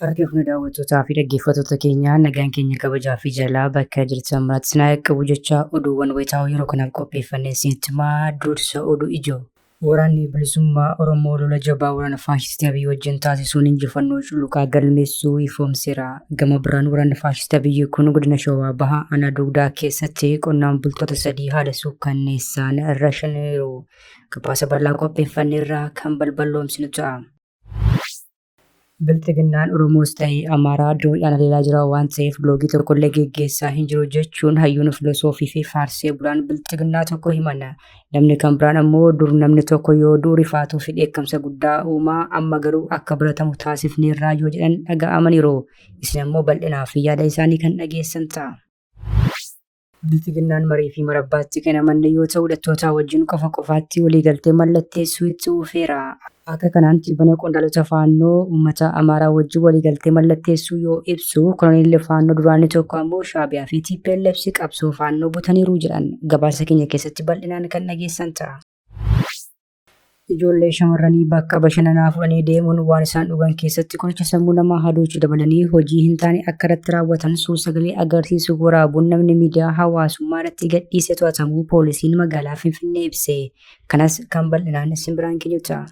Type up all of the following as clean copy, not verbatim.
Harka fuune daawwattootaa fi dhaggeeffattoota keenya, nagaan keenya kabajaa fi jaalala bakka jirtan maratti isin haa qabu jecha, oduuwwan wayitaawoo yeroo kanaaf qopheeffannee isinitti himaa. Dursa oduu ijoo. Waraanni Bilisummaa Oromoo lola jabaa waraana faashistii Abiyyi wajjin taasisuun injifannoo cululuqaa galmeessuu ifoomseera. Gama biraan waraanni faashistii Abiyyi kun godina Shawaa Bahaa aanaa Dugdaa keessatti qonnaan bultoota 3 haala suukkanneessaan rashananiiru. Gabaasa bal'aa qopheeffanneerraa kan balballoomsinu ta'a. Bilxiginnaan Oromoos ta'e Amaaraa dooniidhaan haleelaa jira waan ta'eef loogii tokkollee geggeessaa hin jiru jechuun hayyuun filosoofii fi faarsee bulaan Bilxiginnaa tokko himan. Namni kan biraan ammoo dur namni tokko yoo du'u rifaatuu fi dheekkamsa guddaa uumaa, amma garuu akka baratamu taasifneerraa yoo jedhan dhaga'amaniiru. Isin ammoo bal'inaa fi yaada isaanii kan dhageessan ta'a. Bilxiginnaan marii fi marabbaatti kan amanne yoo ta'u, hidhattootaa wajjin qofa qofaatti waliigaltee mallatteessuu itti fufeera. Akka kanaan tibbana qondaalota Faannoo uummata Amaaraa wajjin waliigaltee mallatteessuu yoo ibsu, koloneelli Faannoo duraanii tokko ammoo Shaabiyaa fi TPLFs qabsoo Faannoo butaniiru jedhan. Gabaasa keenya keessatti bal'inaan kan dhageessan ta'a. Ijoollee shamarranii bakka bashannanaa fudhanii deemuun waan isaan dhugan keessatti qoricha sammuu namaa hadoochu dabalanii hojii hin taane akka irratti raawwatan suur-sagalee agarsiisu waraabuun namni miidiyaa hawaasummaa irratti gadhiise to'atamuu poolisiin magaalaa Finfinnee ibse. Kanas kan bal'inaan isin biraan geenyu ta'a.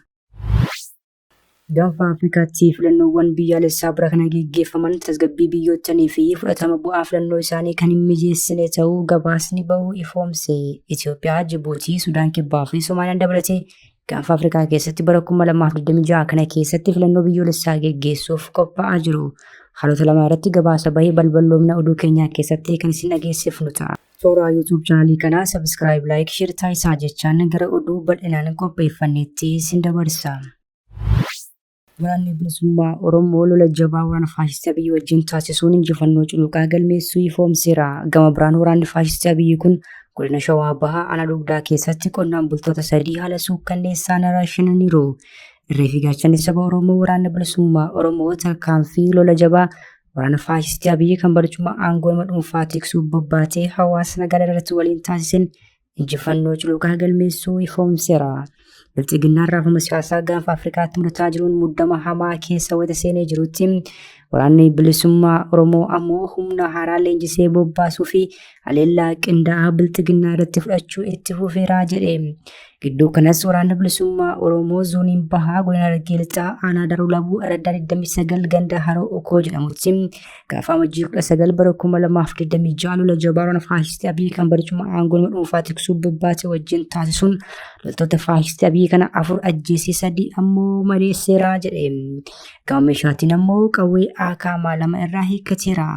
Gaanfa Afrikaatti filannoowwan biyyaalessaa bara kana geggeeffaman tasgabbii biyyoottanii fi fudhatama bu'aa filannoo isaanii kan hin mijeessine ta'uu gabaasni bahu ifoomse. Itoophiyaa, Jibuutii, Sudaan Kibbaa fi Somaaliyaan dabalatee Gaanfa Afrikaa keessatti bara 2026 kana keessatti filannoo biyyoolessaa geggeessuuf qophaa'aa jiru. Haalota lama irratti gabaasa bahe balballoomna oduu keenyaa keessatti kan isin dhageessifnu ta'a. Toora YouTube chaanalii kanaa subscribe, like, share taasisaa jechaan gara oduu bal'inaan qopheeffanneetti isin dabarsa. Waraanni Bilisummaa Oromoo lola jabaa waraana faashistii Abiyyi wajjin taasisuun injifannoo cululuqaa galmeessuu ifoomseera. Gama biraan waraanni faashistii Abiyyi kun godina Shawaa Bahaa aanaa Dugdaa keessatti qonnaan bultoota 3 haala suukkanneessaan rashananiiru. Irree fi gaachanni saba Oromoo Waraanni Bilisummaa Oromoo tarkaanfii lola jabaa waraana faashistii Abiyyi kan barcuma aangoo nama dhuunfaa tiksuuf bobbaatee hawaasa nagaa irratti waliin taasiseen injifannoo cululuqaa galmeessuu ifoomseera. Bilxiginnaan raafama siyaasaa gaanfa Afrikaatti mudataa jiruun muddama hamaa keessa wayita seenee jirutti, waraanni bilisummaa Oromoo ammoo humna haaraa leenjisee bobbaasuu fi haleellaa qindaa'aa bilxiginnaa irratti fudhachuu itti fufeera jedhe. Gidduu kanas waraanni bilisummaa Oromoo zooniin bahaa godina Harargee Lixaa aanaa Daruu Labuu araddaa 29 ganda Haroo Okoo jedhamutti gaafa Amajjii 19 bara 2026 lola jabaa waraana faashistii Abiyyi kan barcuma aangoo nama dhuunfaa tiksuu bobbaate wajjin taasisuun loltoota faashistii Abiyyi kana 4 ajjeesee 3 ammoo madeesseera jedhe. Gama meeshaatiin ammoo qawwee AKM 2 irraa hiikkateera.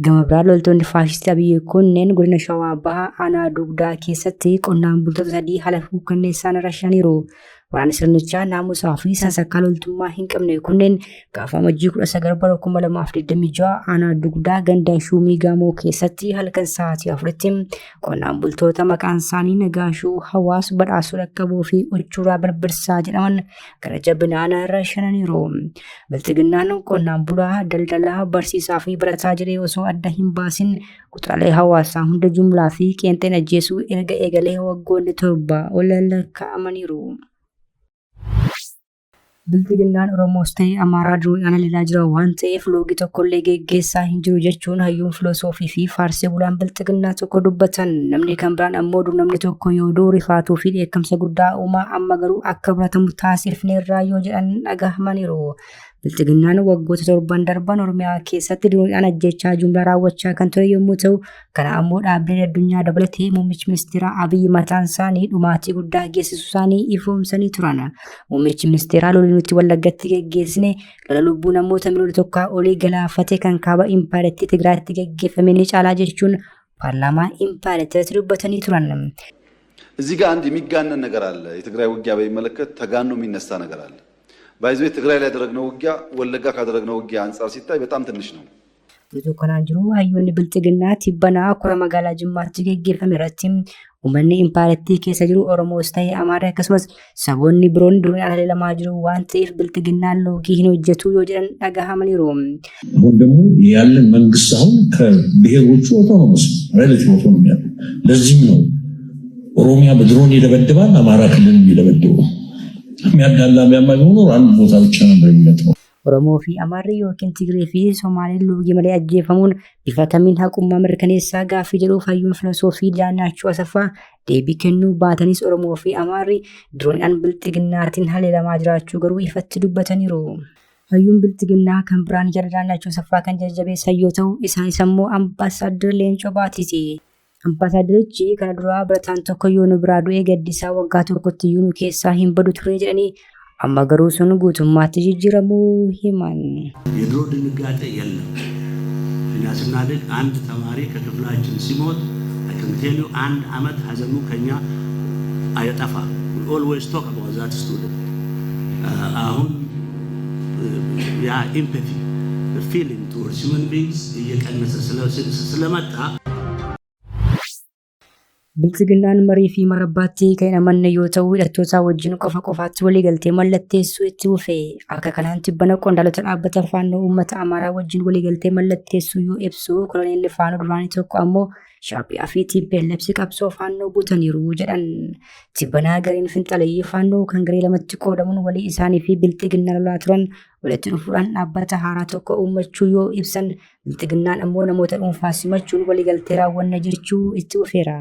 Gama biraan loltoonni faashistii Abiyyi kunneen godina Shawaa Bahaa aanaa Dugdaa keessatti qonnaan bultoota 3 haala suukkanneessaan rashaniiru. Waraanni sirnichaa naamusaa fi sansakkaa loltummaa hin qabne kunneen gaafa Amajjii 19 bara 2026 aanaa Dugdaa ganda Shuumii Gaamoo keessatti halkan sa'aatii 4tti qonnaan bultoota maqaan isaanii Nagaashuu Hawaas, Badhaasuu Dhaqqaboo fi Uchuuraa Birbirsaa jedhaman gara jabinaan rashananiiru. Bilxiginnaan qonnaan bulaa, daldalaa, barsiisaa fi barataa jedhee osoo adda hin baasin kutaalee hawaasaa hunda jumlaa fi qeenxeen ajjeesuu erga eegalee waggoonni 7 ol lakkaa'amaniiru. Bilxiginnaan Oromoos ta'e Amaaraa duudhaan haleelaa jira waan ta'eef loogii tokkollee geggeessaa hin jiru jechuun hayyuun filosoofii fi faarsee bulaan bilxiginnaa tokko dubbatan. Namni kan biraan ammoo dur namni tokko yoo du'u rifaatuu fi dheekkamsa guddaa uumaa, amma garuu akka baratamu taasifneerraa yoo jedhan dhagahamaniiru. Bilxiginnaan waggoota 7n darban Oromiyaa keessatti duudhaan ajjeechaa jumlaa raawwachaa kan ture yommuu ta'u, kana ammoo dhaabbileen addunyaa dabalatee muummichi ministeeraa Abiyyi mataan isaanii dhumaatii guddaa geessisuu isaanii ifoomsanii turan. Muummichi ministeeraa lolli nuti Wallaggatti geggeessine lola lubbuu namoota miliyoona 1 olii galaafate kan kaaba impaayerattii Tigraayitti geggeeffame ni caalaa jechuun paarlaamaa impaayerattii dubbatanii turan. እዚህ ጋር አንድ የሚጋነን ነገር አለ። የትግራይ ውጊያ በሚመለከት ተጋኖ የሚነሳ ነገር አለ። ባይዘ ትግራይ ላይ ያደረግነው ውጊያ ወለጋ ካደረግነው ውጊያ አንጻር ሲታይ በጣም ትንሽ ነው። Utuu kanaan jiru hayyoonni bilxiginnaa tibbanaa kora magaalaa Jimmaatti geggeeffame irratti uummanni impaayerattii keessa jiru Oromoos ta'e Amaara akkasumas saboonni biroon duraan haleelamaa jiru waan ta'eef bilxiginnaan loogii hin hojjetu yoo jedhan dhagahamaniiru. አሁን ደግሞ ያለን መንግስት አሁን ከብሔሮቹ ኦቶኖመስ ሬላቲቭ ኦቶኖሚ ያለው፣ ለዚህም ነው ኦሮሚያ በድሮን ይደበድባል፣ አማራ ክልል የሚደበድበው። የሚያዳላ የሚያማ ቢሆን ኖሮ አንድ ቦታ ብቻ ነበር የሚመጣው። Oromoo fi Amaarri yookiin Tigree fi Somaaleen loogii malee ajjeefamuun bifa kamiin haqummaa mirkaneessaa gaaffii jedhuuf hayyuun filosoofii Daanyaachuu Asaffaa deebii kennuu baatanis Oromoo fi Amaarri dirooniidhaan Bilxiginnaatiin haleelamaa jiraachuu garuu ifatti dubbataniiru. Hayyuun Bilxiginnaa kan biraan yaada Daanyaachuu Asaffaa kan jajjabeessan yoo ta'u, isaanis ammoo Ambaassaaddar Leencoo Baatiiti. Ambaasaadarichi kana duraa barataan tokko yoo nu biraa du'e gaddisaa waggaa tokkotti iyyuu nu keessaa hin badu ture jedhanii amma garuu sun guutummaatti jijjiiramuu himan. የድሮ ድንጋጤ የለም። እኛ ስናድግ አንድ ተማሪ ከክፍላችን ሲሞት I can tell you አንድ አመት ሀዘኑ ከኛ አይጠፋም። We always talk about that student. አሁን ያ empathy, the feeling towards human beings እየቀነሰ ስለመጣ Bilxiginnaan marii fi marabbaatti kan hin amanne yoo ta'u, hidhattoota wajjin qofa qofaatti waliigaltee mallatteessuu itti fufe. Akka kanaan tibbana qondaalota dhaabbata Faannoo uummata Amaaraa wajjin waliigaltee mallatteessuu yoo ibsu, koloneelli Faannoo duraanii tokko ammoo Shaabiyaa fi TPLF qabsoo Faannoo butaniiru jedhan. Tibbanaa gareen finxaleeyyii Faannoo kan garee lamatti qoodamuun walii isaanii fi Bilxiginnaa lolaa turan walitti dhufuudhaan dhaabbata haaraa tokko uummachuu yoo ibsan, Bilxiginnaan ammoo namoota dhuunfaa simachuun waliigaltee raawwanna jechuu itti fufeera.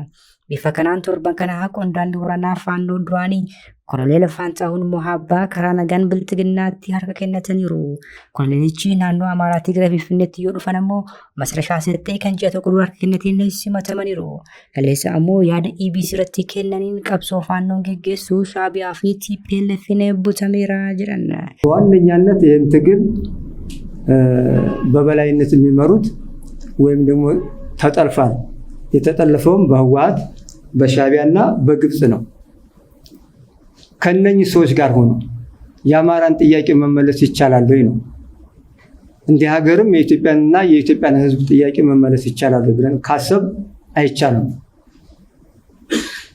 Bifa kanaan torban kana qondaalli waraanaa Faannoo duraanii Koloneel Faantahuun Mohabbaa karaa nagaan Bilxiginnaatti harka kennataniiru. Koloneelichi naannoo Amaaraatii gara Finfinneetti yoo dhufan ammoo Masrashaa Sirxee kan ji'a tokko dura harka kennateen simatamaniiru. Kaleessa ammoo yaada EBC irratti kennaniin qabsoo Faannoon geggeessu Shaabiyaa fi TPLF'n butameera jedhan. በዋነኛነት ይህን ትግል በበላይነት የሚመሩት ወይም ደግሞ ተጠልፏል። የተጠለፈውም በህወሓት በሻዕቢያና በግብፅ ነው። ከነኚህ ሰዎች ጋር ሆኖ የአማራን ጥያቄ መመለስ ይቻላል ወይ ነው። እንደ ሀገርም የኢትዮጵያንና የኢትዮጵያን ሕዝብ ጥያቄ መመለስ ይቻላል ወይ ብለን ካሰብ አይቻልም።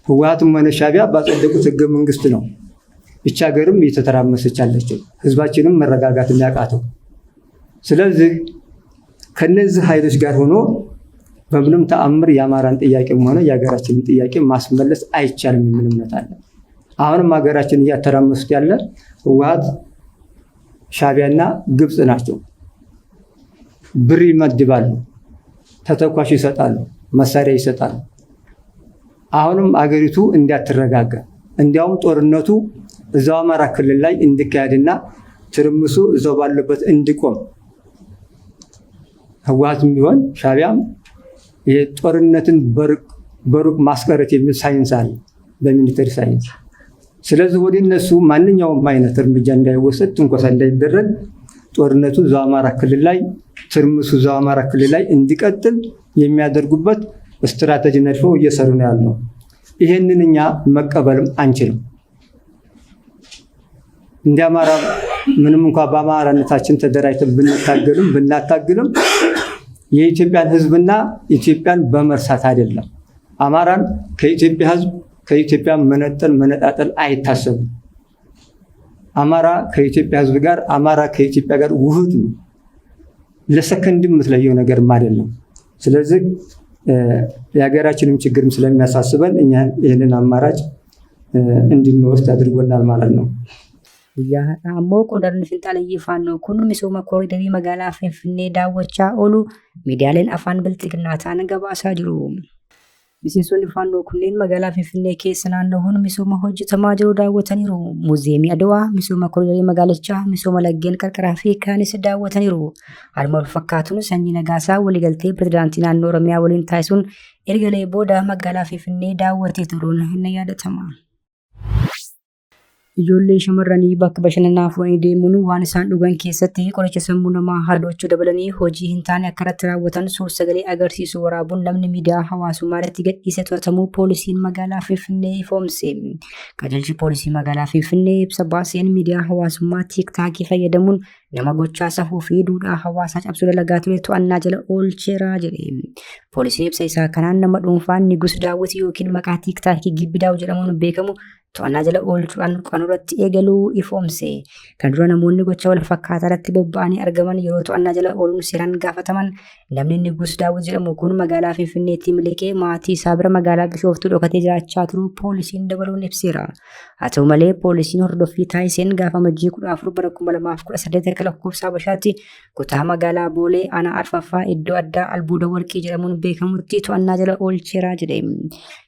ህወሓትም ሆነ ሻዕቢያ ባጸደቁት ህገ መንግስት ነው ይቺ ሀገርም እየተተራመሰች ያለችው፣ ህዝባችንም መረጋጋት የሚያቃተው። ስለዚህ ከነዚህ ኃይሎች ጋር ሆኖ በምንም ተአምር የአማራን ጥያቄም ሆነ የሀገራችንን ጥያቄ ማስመለስ አይቻልም የሚል እምነት አለ። አሁንም ሀገራችን እያተራመሱት ያለ ህወሓት፣ ሻዕቢያና ግብፅ ናቸው። ብር ይመድባሉ፣ ተተኳሽ ይሰጣሉ፣ መሳሪያ ይሰጣሉ። አሁንም አገሪቱ እንዳትረጋጋ እንዲያውም ጦርነቱ እዛው አማራ ክልል ላይ እንዲካሄድና ትርምሱ እዛው ባለበት እንዲቆም ህወሓትም ቢሆን ሻዕቢያም የጦርነትን በሩቅ ማስቀረት የሚል ሳይንስ አለ በ military science። ስለዚህ ወደ እነሱ ማንኛውም አይነት እርምጃ እንዳይወሰድ፣ ትንኮሳ እንዳይደረግ፣ ጦርነቱ እዛው አማራ ክልል ላይ፣ ትርምሱ እዛው አማራ ክልል ላይ እንዲቀጥል የሚያደርጉበት ስትራቴጂ ነድፈው እየሰሩ ነው ያለው። ይሄንን እኛ መቀበልም አንችልም። እንደ አማራ ምንም እንኳ በአማራነታችን ተደራጅተን ብንታገልም ብናታግልም የኢትዮጵያን ሕዝብና ኢትዮጵያን በመርሳት አይደለም። አማራን ከኢትዮጵያ ሕዝብ ከኢትዮጵያ መነጠል መነጣጠል አይታሰብም። አማራ ከኢትዮጵያ ሕዝብ ጋር፣ አማራ ከኢትዮጵያ ጋር ውህድ ነው። ለሰከንድም የምትለየው ነገርም አይደለም። ስለዚህ የሀገራችንም ችግርም ስለሚያሳስበን እኛ ይህንን አማራጭ እንድንወስድ አድርጎናል ማለት ነው። Guyyaa har'aa ammoo qondaalonni finxaaleeyyii Faannoo kun misooma kooriidarii magaalaa Finfinnee daawwachaa oolu miidiyaaleen afaan Bilxiginnaa ta'an gabaasaa jiru. Miseensonni Faannoo kunneen magaalaa Finfinnee keessa naanna'uun misooma hojjetamaa jiru daawwataniiru. Muuziyeemii Adawaa, misooma kooriidarii magaalichaa, misooma laggeen qarqaraa fi kaanis daawwataniiru. Haaluma wal fakkaatuun Sanyii Nagaasaa waliigaltee pirezidaantii naannoo Oromiyaa waliin taasisuun ergalee booda magaalaa Finfinnee daawwatee turuun ni yaadatama. Ijoollee shamarranii bakka bashannanaa fuudhanii deemuun waan isaan dhugan keessatti qoricha sammuu namaa hadoochuu dabalanii hojii hin taane akka irratti raawwatan suur-sagalee agarsiisu waraabuun namni miidiyaa hawaasummaa irratti gadhiise to'atamuu poolisiin magaalaa Finfinnee ifoomse. Qajeelchi poolisii magaalaa Finfinnee ibsa baaseen miidiyaa hawaasummaa TikTokii fayyadamuun nama gochaa safuu fi duudhaa hawaasaa cabsuu dalagaa ture to'annaa jala oolcheera jedhe. Poolisiin ibsa isaa kanaan nama dhuunfaan Nigus Daawwit yookiin maqaa TikTokii Gibbidaaw jedhamuun beekamu to'annaa jala oolchuudhaan qo'annoo irratti eegaluu ifoomse. Kan dura namoonni gocha wal fakkaataa irratti bobba'anii argaman yeroo to'annaa jala ooluun seeraan gaafataman namni Niguus Daawit jedhamu kun magaalaa Finfinneetti miliqee maatii isaa bira magaalaa Bishooftuu dhokatee jiraachaa turuu poolisiin dabaluun ibseera. Haa ta'u malee poolisiin hordoffii taasiseen gaafa Amajjii 14 bara 2018 akka lakkoofsa Habashaatti kutaa magaalaa Boolee aanaa Arfaffaa iddoo addaa albuuda warqii jedhamuun beekamutti to'annaa jala oolcheera jedhe.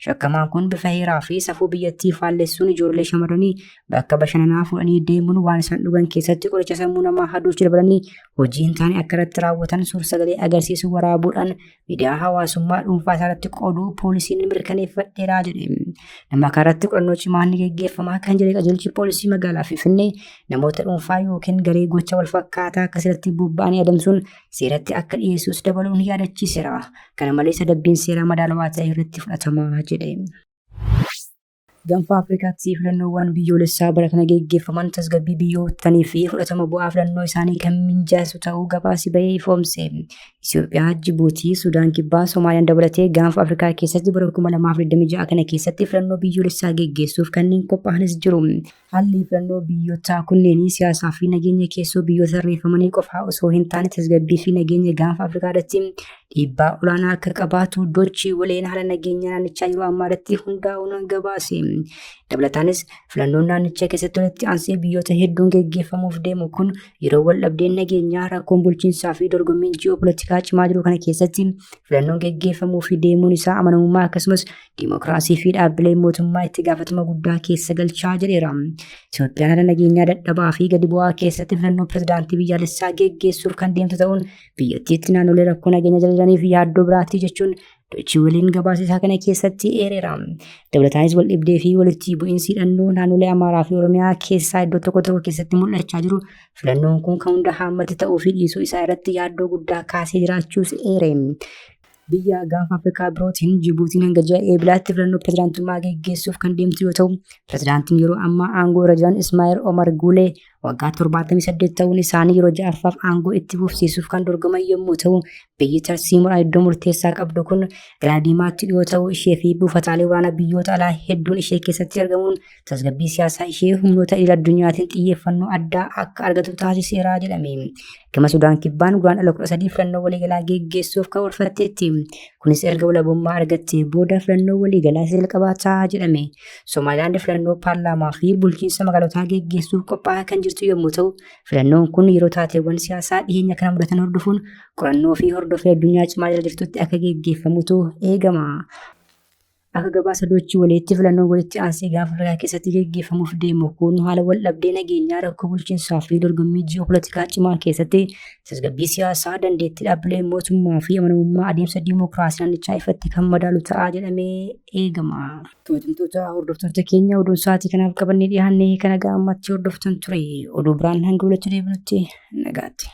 Shakkamaan kun bifa heeraa fi safuu biyyattii faallessuun ijoollee shamarranii bakka bashannanaa fuudhanii deemuun waan isaan dhugan keessatti qoricha sammuu namaa hadoochu dabalanii hojii hin taane akka irratti raawwatan suur-sagalee agarsiisu waraabuudhaan miidiyaa hawaasummaa dhuunfaa isaa irratti qooduu poolisiin mirkaneeffadheera jedhe. Nama kanarratti qorannoo cimaan ni geggeeffamaa kan jedhe qajeelchi poolisii magaalaa Finfinnee namoota dhuunfaa yookiin garee gocha wal fakkaataa akkasirratti bobba'anii adamsuun seeratti akka dhiyeessus dabaluun yaadachiiseera. Kana malees adabbiin seeraa madaalawaa ta'e irratti fudhatama jedhe. Gaanfa Afrikaatti filannoowwan biyyoolessaa bara kana geggeeffaman tasgabbii biyyoottanii fi fudhatama bu'aa filannoo isaanii kan minjaasu ta'uu gabaasi bahee ifoomse. Itoophiyaa, Jibuutii, Sudaan Kibbaa, Somaaliyaan dabalatee gaanfa Afrikaa keessatti bara 2026 kana keessatti filannoo biyyoolessaa geggeessuuf kanneen qophaa'anis jiru. Haalli filannoo biyyoota kunneenii siyaasaa fi nageenya keessoo biyyoota tarreeffamanii qofaa osoo hin taane tasgabbii fi nageenya gaanfa Afrikaa irratti dhiibbaa olaanaa akka qabaatu Dochi Waleen haala nageenya naannichaa yeroo ammaa irratti hundaa'uun gabaase. Dabalataanis filannoon naannicha keessatti walitti aansee biyyoota hedduun geggeeffamuuf deemu kun yeroo wal dhabdeen nageenyaa rakkoon bulchiinsaa fi dorgommiin ji'oopolitikaa cimaa jiru kana keessatti filannoon geggeeffamuu fi deemuun isaa amanamummaa akkasumas Dimookiraasii fi dhaabbileen mootummaa itti gaafatama guddaa keessa galchaa jedheera. Itoophiyaan haala nageenyaa dadhabaa fi gadi bu'aa keessatti filannoo pirezidaantii biyyaalessaa geggeessuuf kan deemtu ta'uun biyyattiitti naannolee rakkoo nageenya jala jiraniif yaaddoo biraatti jechuun Dochii waliin gabaasa isaa kana keessatti eereera. Dabalataanis wal dhibdee fi walitti bu'iinsi hidhannoo naannolee Amaaraa fi Oromiyaa keessaa iddoo tokko tokko keessatti mul'achaa jiru filannoon kun kan hunda haammate ta'uu fi dhiisuu isaa irratti yaaddoo guddaa kaasee jiraachuus eere. Biyya gaanfa Afrikaa birootiin Jibuutiin hanga ji'a Eeblaatti filannoo pirezidaantummaa geggeessuuf kan deemtu yoo ta'u, pirezidaantiin yeroo ammaa aangoo irra jiran Ismaa'eel Omar Guulee waggaa 78 ta'uun isaanii yeroo ja'affaaf aangoo itti fufsiisuuf kan dorgoman yommuu ta'u, biyyi tarsiimoodhaan iddoo murteessaa qabdu kun Galaana Diimaatti dhiyoo ta'uu ishee fi buufataalee waraanaa biyyoota alaa hedduun ishee keessatti argamuun tasgabbii siyaasaa ishee humnoota idil addunyaatiin xiyyeeffannoo addaa akka argatu taasiseera jedhame. Gama Sudaan Kibbaan Guraandhala 13 filannoo waliigalaa geggeessuuf karoorfatteetti. Kunis erga walabummaa argattee booda filannoo waliigalaa isa jalqabaa ta'a jedhame. Somaalilaand filannoo paarlaamaa fi bulchiinsa magaalotaa geggeessuuf qophaa'aa kan jirtu yommuu ta'u, filannoon kun yeroo taateewwan siyaasaa dhiyeenya kana mudatan hordofuun qorannoo fi hordoffii addunyaa cimaa jala jirtutti akka geggeeffamutu eegama. Akka gabaasa Doochii Waleetti filannoon walitti aansee gaafa Afrikaa keessatti geggeeffamuuf deemu kun haala wal dhabdee nageenyaa rakkoo bulchiinsaa fi dorgommii ji'oopolitikaa cimaa keessatti tasgabbii siyaasaa dandeettii dhaabbilee mootummaa fi amanamummaa adeemsa diimokiraasii naannichaa ifatti kan madaalu ta'a jedhamee eegama. Kabajamtoota hordoftoota keenya oduun sa'aatii kanaaf qabannee dhiyaanne kana ga'a ammatti hordoftan ture. Oduu biraan hanga walitti deebinutti nagaatti.